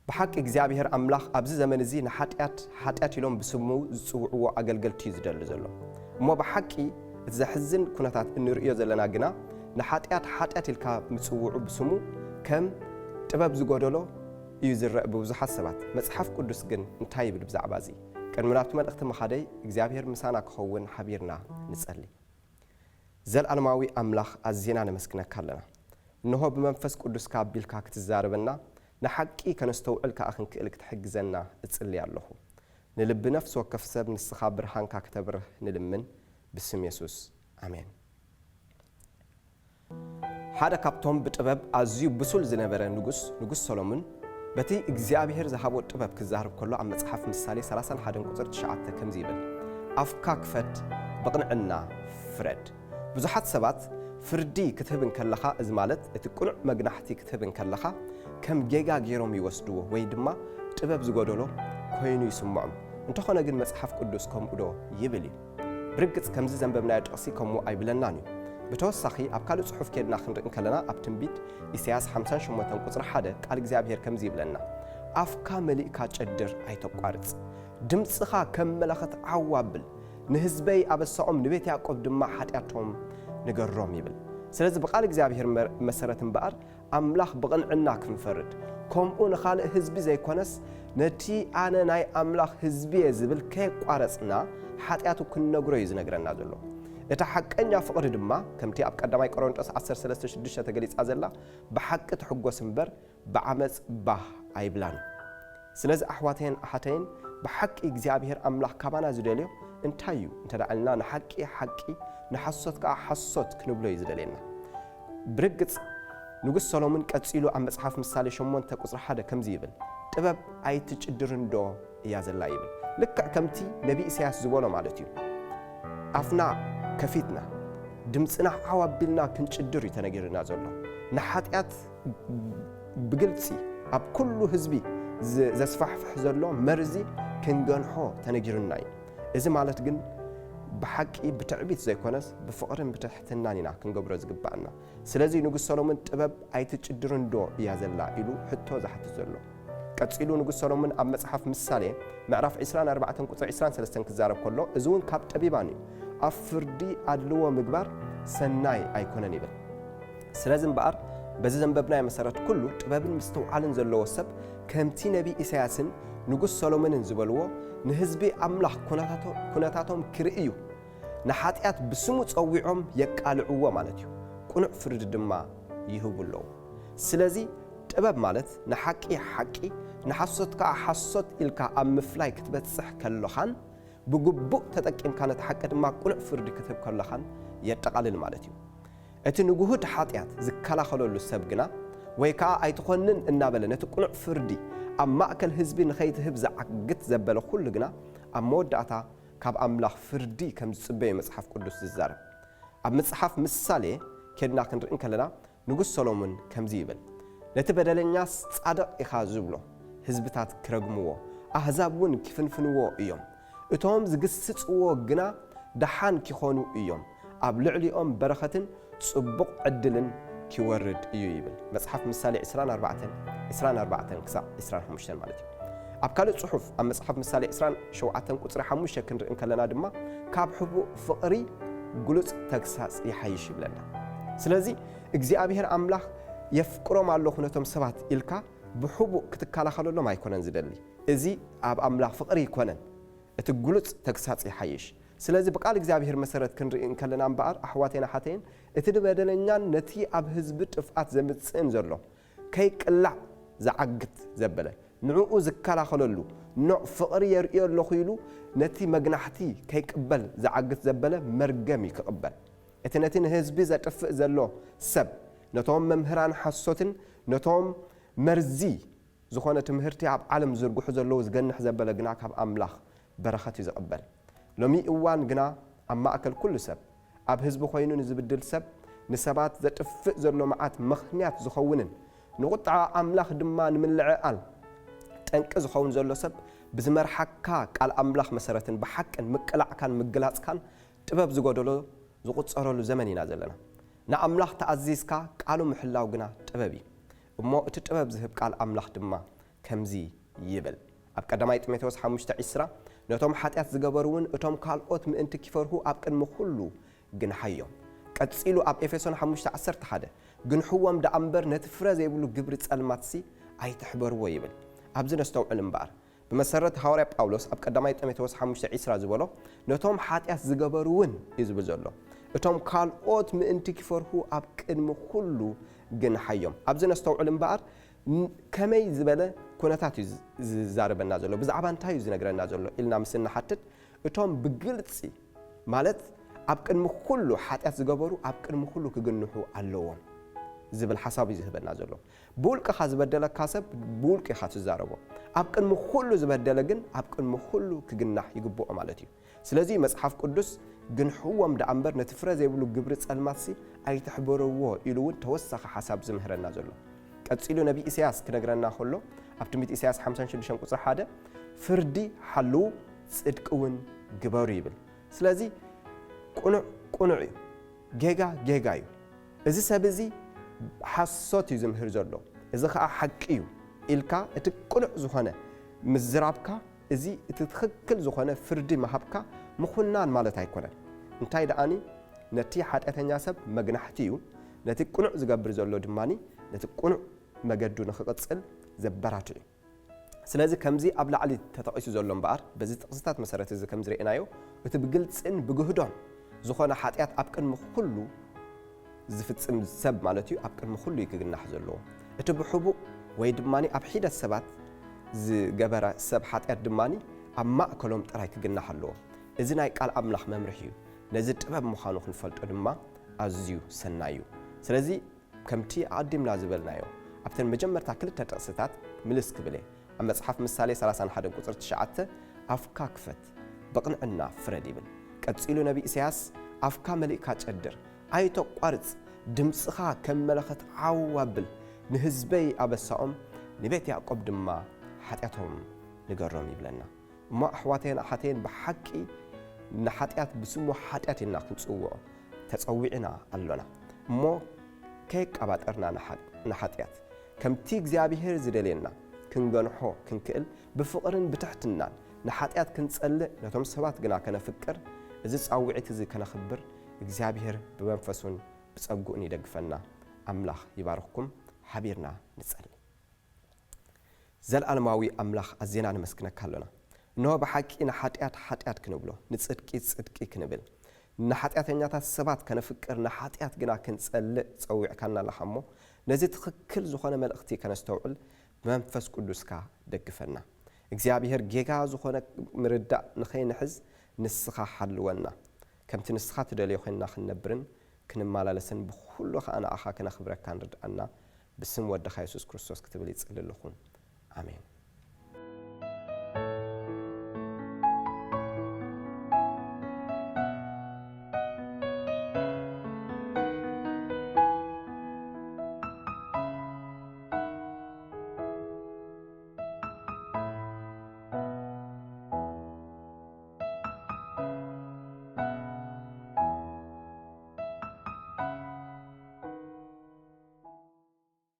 ብሓቂ እግዚኣብሔር ኣምላኽ ኣብዚ ዘመን እዚ ንሓጢኣት ሓጢኣት ኢሎም ብስሙ ዝጽውዕዎ ኣገልገልቲ እዩ ዝደሊ ዘሎ። እሞ ብሓቂ እቲ ዘሕዝን ኩነታት እንርእዮ ዘለና ግና ንሓጢኣት ሓጢኣት ኢልካ ምጽውዑ ብስሙ ከም ጥበብ ዝጎደሎ እዩ ዝረአ ብብዙሓት ሰባት። መጽሓፍ ቅዱስ ግን እንታይ ይብል ብዛዕባ እዚ? ቅድሚ ናብቲ መልእኽቲ ምኻደይ እግዚኣብሔር ምሳና ክኸውን ሓቢርና ንጸሊ። ዘልኣለማዊ ኣምላኽ ኣዚና ነመስግነካ ኣለና። እንሆ ብመንፈስ ቅዱስካ ኣቢልካ ክትዛረበና ንሓቂ ከነስተውዕል ከኣ ክንክእል ክትሕግዘና እጽሊ ኣለኹ። ንልቢ ነፍሲ ወከፍ ሰብ ንስኻ ብርሃንካ ክተብርህ ንልምን ብስም የሱስ ኣሜን። ሓደ ካብቶም ብጥበብ ኣዝዩ ብሱል ዝነበረ ንጉስ፣ ንጉስ ሰሎሞን በቲ እግዚኣብሔር ዝሃቦ ጥበብ ክዛረብ ከሎ ኣብ መጽሓፍ ምሳሌ ሰላሳን ሓደን ቁጽሪ ትሽዓተ ከምዚ ይብል፣ ኣፍካ ክፈት፣ ብቕንዕና ፍረድ። ብዙሓት ሰባት ፍርዲ ክትህብ እንከለኻ፣ እዚ ማለት እቲ ቅኑዕ መግናሕቲ ክትህብ እንከለኻ፣ ከም ጌጋ ገይሮም ይወስድዎ ወይ ድማ ጥበብ ዝጎደሎ ኮይኑ ይስምዖም። እንተኾነ ግን መጽሓፍ ቅዱስ ከምኡ ዶ ይብል እዩ? ብርግጽ ከምዚ ዘንበብናዮ ጥቕሲ ከምኡ ኣይብለናን እዩ። ብተወሳኺ ኣብ ካልእ ጽሑፍ ኬድና ክንርኢ እንከለና ኣብ ትንቢት ኢሳያስ ሓምሳን ሸሞንተን ቁጽሪ ሓደ ቃል እግዚኣብሔር ከምዚ ይብለና፣ ኣፍካ መሊእካ ጨድር ኣይተቋርጽ፣ ድምጽኻ ከም መለኸት ዓው ኣብል፣ ንህዝበይ ኣበሳኦም ንቤት ያዕቆብ ድማ ሓጢኣቶም ንገሮም ይብል። ስለዚ ብቃል እግዚኣብሔር መር-፣ መሰረት እምበኣር ኣምላኽ ብቕንዕና ክንፈርድ፣ ከምኡ ንኻልእ ህዝቢ ዘይኮነስ ነቲ ኣነ ናይ ኣምላኽ ህዝቢ እየ ዝብል ከየቋረጽና ሓጢኣቱ ክንነግሮ እዩ ዝነግረና ዘሎ። እታ ሓቀኛ ፍቕሪ ድማ ከምቲ ኣብ ቀዳማይ ቆሮንጦስ ዓሰርተ ሰለስተ ሽዱሽተ ተገሊጻ ዘላ ብሓቂ ትሕጎስ እምበር ብዓመጽ ባህ ኣይብላን። ስለዚ ኣሕዋተይን ኣሓተይን ብሓቂ እግዚኣብሔር ኣምላኽ ካባና ዝደልዮ እንታይ እዩ እንተ ደኣ ኢልና ንሓቂ ሓቂ ንሓሶት ከኣ ሓሶት ክንብሎ እዩ ዝደልየና። ብርግጽ ንጉስ ሰሎሞን ቀጺሉ ኣብ መጽሓፍ ምሳሌ ሸሞንተ ቁጽሪ ሓደ ከምዚ ይብል፣ ጥበብ ኣይትጭድርን ዶ እያ ዘላ ይብል። ልክዕ ከምቲ ነቢ ኢሳያስ ዝበሎ ማለት እዩ። ኣፍና ከፊትና ድምጽና ዓው ኣቢልና ክንጭድር እዩ ተነጊርና ዘሎ። ንሓጢኣት ብግልጺ ኣብ ኩሉ ህዝቢ ዝ-፣ ዘስፋሕፍሕ ዘሎ መርዚ ክንገንሖ ተነጊሩና እዩ። እዚ ማለት ግን ብሓቂ ብትዕቢት ዘይኮነስ ብፍቕርን ብትሕትናን ኢና ክንገብሮ ዝግባኣና። ስለዚ ንጉስ ሰሎሞን ጥበብ ኣይትጭድርን ዶ እያ ዘላ ኢሉ ሕቶ ዝሓትት ዘሎ። ቀጺሉ ንጉስ ሰሎሞን ኣብ መጽሓፍ ምሳሌ ምዕራፍ ዕስራን ኣርባዕተን ቁጽሪ ዕስራን ሰለስተን ክዛረብ ከሎ፣ እዚ እውን ካብ ጠቢባን እዩ፣ ኣብ ፍርዲ ኣድልዎ ምግባር ሰናይ ኣይኮነን ይብል። ስለዚ እምበኣር በዚ ዘንበብናዮ መሰረት ኩሉ ጥበብን ምስትውዓልን ዘለዎ ሰብ ከምቲ ነቢ ኢሳያስን ንጉስ ሰሎሞንን ዝበልዎ ንህዝቢ ኣምላኽ ኩነታቶ-፣ ኩነታቶም ክርእዩ ንሓጢኣት ብስሙ ጸዊዖም የቃልዕዎ ማለት እዩ። ቅኑዕ ፍርዲ ድማ ይህቡ ኣለዉ። ስለዚ ጥበብ ማለት ንሓቂ ሓቂ፣ ንሓሶት ከኣ ሓሶት ኢልካ ኣብ ምፍላይ ክትበጽሕ ከሎኻን ብግቡእ ተጠቂምካ ነቲ ሓቂ ድማ ቅኑዕ ፍርዲ ክትህብ ከሎኻን የጠቓልል ማለት እዩ። እቲ ንግሁድ ሓጢኣት ዝከላኸለሉ ሰብ ግና፣ ወይ ከኣ ኣይትኾንን እናበለ ነቲ ቅኑዕ ፍርዲ ኣብ ማእከል ህዝቢ ንኸይትህብ ዝዓግት ዘበለ ኩሉ ግና ኣብ መወዳእታ ካብ ኣምላኽ ፍርዲ ከም ዝጽበዮ መጽሓፍ ቅዱስ ዝዛረብ። ኣብ መጽሓፍ ምሳሌ ኬድና ክንርኢ እንከለና ንጉስ ሰሎሞን ከምዚ ይብል፣ ነቲ በደለኛስ ጻድቕ ኢኻ ዝብሎ ህዝብታት ክረግምዎ፣ ኣህዛብ እውን ክፍንፍንዎ እዮም። እቶም ዝግስጽዎ ግና ደሓን ኪኾኑ እዮም፣ ኣብ ልዕሊኦም በረኸትን ጽቡቕ ዕድልን ኪወርድ እዩ ይብል። መጽሓፍ ምሳሌ ዕስራን ኣርባዕተን፣ ዕስራን ኣርባዕተን ክሳዕ ዕስራን ሓሙሽተን ማለት እዩ። ኣብ ካልእ ጽሑፍ ኣብ መጽሓፍ ምሳሌ ዕስራን ሸውዓተን ቁጽሪ ሓሙሽተ ክንርኢ እንከለና ድማ ካብ ሕቡእ ፍቕሪ ግሉጽ ተግሳጽ ይሓይሽ ይብለና። ስለዚ እግዚኣብሔር ኣምላኽ የፍቅሮም ኣለኹ ነቶም ሰባት ኢልካ ብሕቡእ ክትከላኸለሎም ኣይኮነን ዝደሊ። እዚ ኣብ ኣምላኽ ፍቕሪ ኣይኮነን። እቲ ግሉጽ ተግሳጽ ይሓይሽ። ስለዚ ብቃል እግዚኣብሔር መሰረት ክንርኢ እንከለና እምበኣር ኣሕዋተይን ኣሓተይን፣ እቲ ንበደለኛን ነቲ ኣብ ህዝቢ ጥፍኣት ዘምጽእን ዘሎ ከይቅላዕ ዝዓግት ዘበለ፣ ንዕኡ ዝከላኸለሉ ኖዕ ፍቕሪ የርእዮ ኣለኹ ኢሉ ነቲ መግናሕቲ ከይቅበል ዝዓግት ዘበለ መርገም እዩ ክቕበል። እቲ ነቲ ንህዝቢ ዘጥፍእ ዘሎ ሰብ፣ ነቶም መምህራን ሓሶትን ነቶም መርዚ ዝኾነ ትምህርቲ ኣብ ዓለም ዝዝርግሑ ዘለዉ ዝገንሕ ዘበለ ግና ካብ ኣምላኽ በረኸት እዩ ዝቕበል። ሎሚ እዋን ግና ኣብ ማእከል ኩሉ ሰብ፣ ኣብ ህዝቢ ኮይኑ ንዝብድል ሰብ፣ ንሰባት ዘጥፍእ ዘሎ መዓት ምኽንያት ዝኸውንን ንቁጥዓ ኣምላኽ ድማ ንምልዕዓል ጠንቂ ዝኸውን ዘሎ ሰብ ብዝመርሓካ ቃል ኣምላኽ መሰረትን ብሓቅን ምቅላዕካን ምግላጽካን ጥበብ ዝጎደሎ ዝቑጸረሉ ዘመን ኢና ዘለና። ንኣምላኽ ተኣዚዝካ ቃሉ ምሕላው ግና ጥበብ እዩ። እሞ እቲ ጥበብ ዝህብ ቃል ኣምላኽ ድማ ከምዚ ይብል። ኣብ ቀዳማይ ጢሞቴዎስ ሓሙሽተ ዕስራ፣ "ነቶም ሓጢኣት ዝገበሩ እውን እቶም ካልኦት ምእንቲ ኪፈርሁ ኣብ ቅድሚ ኩሉ ግንሓዮም።" ቀጺሉ ኣብ ኤፌሶን ሓሙሽተ ዓሰርተ ሓደ፣ "ግንሕዎም ደኣ እምበር ነቲ ፍረ ዘይብሉ ግብሪ ጸልማትሲ ኣይትሕበርዎ" ይብል። ኣብዚ ነስተውዕል እምበኣር፣ ብመሰረት ሃዋርያ ጳውሎስ ኣብ ቀዳማይ ጢሞቴዎስ ሓሙሽተ ዕስራ ዝበሎ፣ "ነቶም ሓጢኣት ዝገበሩ እውን" እዩ ዝብል ዘሎ። "እቶም ካልኦት ምእንቲ ኪፈርሁ ኣብ ቅድሚ ኩሉ ግንሓዮም።" ኣብዚ ነስተውዕል እምበኣር፣ ን-፣ ከመይ ዝበለ ኩነታት እዩ ዝ-፣ ዝዛረበና ዘሎ? ብዛዕባ እንታይ እዩ ዝነግረና ዘሎ? ኢልና ምስ እንሓትት፣ እቶም ብግልጺ፣ ማለት ኣብ ቅድሚ ኩሉ ሓጢኣት ዝገበሩ ኣብ ቅድሚ ኩሉ ክግንሑ ኣለዎም ዝብል ሓሳብ እዩ ዝህበና ዘሎ። ብውልቅኻ ዝበደለካ ሰብ ብውልቂ ኢኻ ትዛረቦ። ኣብ ቅድሚ ኩሉ ዝበደለ ግን ኣብ ቅድሚ ኩሉ ክግናሕ ይግብኦ ማለት እዩ። ስለዚ መጽሓፍ ቅዱስ፣ "ግንሕዎም ደኣ እምበር ነቲ ፍረ ዘይብሉ ግብሪ ጸልማትሲ ኣይትሕበርዎ" ኢሉ እውን ተወሳኺ ሓሳብ ዝምህረና ዘሎ። ቀጺሉ ነቢ ኢሳያስ ክነግረና ከሎ፣ ኣብ ትንቢት ኢሳያስ ሓምሳን ሽዱሽተን ቁጽሪ ሓደ፣ "ፍርዲ ሓልዉ፣ ጽድቂ እውን ግበሩ" ይብል። ስለዚ ቅኑዕ ቅኑዕ እዩ፣ ጌጋ ጌጋ እዩ። እዚ ሰብ እዚ ሓሶት እዩ ዝምህር ዘሎ፣ እዚ ኸኣ ሓቂ እዩ ኢልካ እቲ ቅኑዕ ዝኾነ ምዝራብካ፣ እዚ እቲ ትኽክል ዝኾነ ፍርዲ ምሃብካ ምኹናን ማለት ኣይኮነን። እንታይ ደኣኒ፣ ነቲ ሓጢኣተኛ ሰብ መግናሕቲ እዩ፣ ነቲ ቅኑዕ ዝገብር ዘሎ ድማኒ ነቲ ቅኑዕ መገዱ ንኽቕጽል ዘበራትዕ እዩ። ስለዚ ከምዚ ኣብ ላዕሊ ተጠቒሱ ዘሎ እምበኣር፣ በዚ ጥቕስታት መሰረት እዚ ከም ዝረኣናዮ፣ እቲ ብግልጽን ብግህዶን ዝኾነ ሓጢኣት ኣብ ቅድሚ ኩሉ ዝፍጽም ሰብ ማለት እዩ፣ ኣብ ቅድሚ ኩሉ እዩ ክግናሕ ዘለዎ። እቲ ብሕቡእ ወይ ድማ ኣብ ሒደት ሰባት ዝገበረ ሰብ ሓጢኣት ድማ ኣብ ማእከሎም ጥራይ ክግናሕ ኣለዎ። እዚ ናይ ቃል ኣምላኽ መምርሒ እዩ። ነዚ ጥበብ ምዃኑ ክንፈልጦ ድማ ኣዝዩ ሰናይ እዩ። ስለዚ ከምቲ ኣቐዲምና ዝበልናዮ፣ ኣብተን መጀመርታ ክልተ ጥቕስታት ምልስ ክብል እየ። ኣብ መጽሓፍ ምሳሌ ሰላሳን ሓደን ቁጽሪ ትሽዓተ፣ "ኣፍካ ክፈት፣ ብቕንዕና ፍረድ" ይብል። ቀጺሉ ነቢ ኢሳያስ፣ "ኣፍካ መሊእካ ጨድር፣ ኣይተቋርጽ፣ ድምጽኻ ከም መለኸት ዓው ኣብል፣ ንህዝበይ ኣበሳኦም፣ ንቤት ያዕቆብ ድማ ሓጢኣቶም ንገሮም" ይብለና። እሞ ኣሕዋተይን ኣሓተይን፣ ብሓቂ ንሓጢኣት ብስሙ ሓጢኣት ኢልና ክንጽውዖ ተጸዊዕና ኣሎና። እሞ ከየቀባጠርና ንሓ-፣ ንሓጢኣት ከምቲ እግዚኣብሔር ዝደልየና ክንገንሖ ክንክእል፣ ብፍቕርን ብትሕትናን ንሓጢኣት ክንጸልእ፣ ነቶም ሰባት ግና ከነፍቅር፣ እዚ ጻውዒት እዚ ከነኽብር፣ እግዚኣብሔር ብመንፈሱን ብጸግኡን ይደግፈና። ኣምላኽ ይባርኽኩም። ሓቢርና ንጸሊ። ዘልኣለማዊ ኣምላኽ፣ ኣዜና ነመስግነካ ኣሎና። እንሆ ብሓቂ ንሓጢኣት ሓጢኣት ክንብሎ፣ ንጽድቂ ጽድቂ ክንብል፣ ንሓጢኣተኛታት ሰባት ከነፍቅር፣ ንሓጢኣት ግና ክንጸልእ ጸዊዕካና ኣለኻ እሞ፣ ነዚ ትኽክል ዝኾነ መልእኽቲ ከነስተውዕል ብመንፈስ ቅዱስካ ደግፈና። እግዚኣብሔር፣ ጌጋ ዝኾነ ምርዳእ ንኸይንሕዝ ንስኻ ሓልወና። ከምቲ ንስኻ ትደልዮ ኮይንና ክንነብርን ክንመላለስን ብኹሉ ኸኣ ንኣኻ ክነኽብረካን ርድኣና። ብስም ወድኻ የሱስ ክርስቶስ ክትብል ይጽሊ ኣለኹ። ኣሜን።